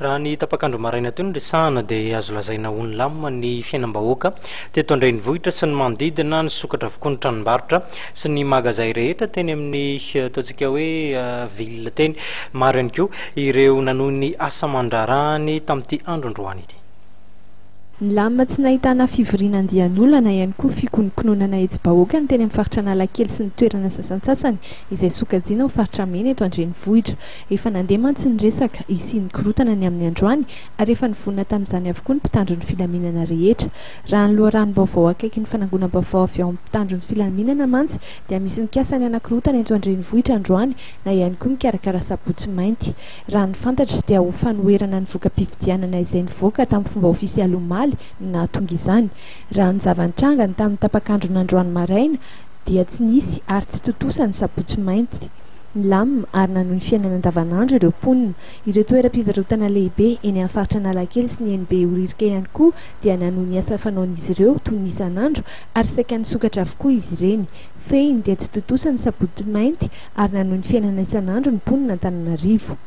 Raha ny tapak'andro maraina teo no resahana dia azo lazaina ho nilamina ny fiainam-bahoaka teto an-drenivohitra sy ny manodidina. Nisokatra avokoa ny tranombarotra sy ny magazay rehetra teny amin'ny ataontsika hoe ville teny. Maro ihany koa ireo nanohy ny asa aman-draharahany tamin'ity andro androany ity. Nilamina tsy nahitana fivoriana andian'olona na ihany koa fikonokononana hetsi-bahoaka ny teny amin'ny faritra Analakely sy ny toerana sasantsasany izay sokajiana ho faritra mena eto an-drenivohitra. Efa nandeha mantsy ny resaka hisian'ny korontana ny amin'ny androany ary efa nivonona tamin'izany avokoa ny mpitandro ny filaminana rehetra. Raha ny loharanom-baovao akaiky ny fanangonam-baovao avy ao amin'ny mpitandro ny filaminana mantsy dia misy mikasa ny hanakorontana eto an-drenivohitra androany na ihany koa mikarakara sabotsy mainty. Raha ny fantatra dia ho fanoherana ny voka-pifidianana izay nivoaka tamin'ny fomba ofisialy omaly no nahatonga izany. Raha ny zava-nitranga ny tamin'ny tapak'andron'androany maraina dia tsy nisy ary tsy tontosa ny sabotsy mainty. Nilamina ary nanohy ny fiainana andavanandro ireo mponina. Ireo toeram-pivarotana lehibe eny amin'ny faritra Analakely sy ny eny Behoririka ihany koa dia nanohy ny asa fanaon'izy ireo toy ny isan'andro ary saika nisokatra avokoa izy ireny. Fehiny dia tsy tontosa ny sabotsy mainty ary nanohy ny fiainana isan'andro ny mponina Antananarivo.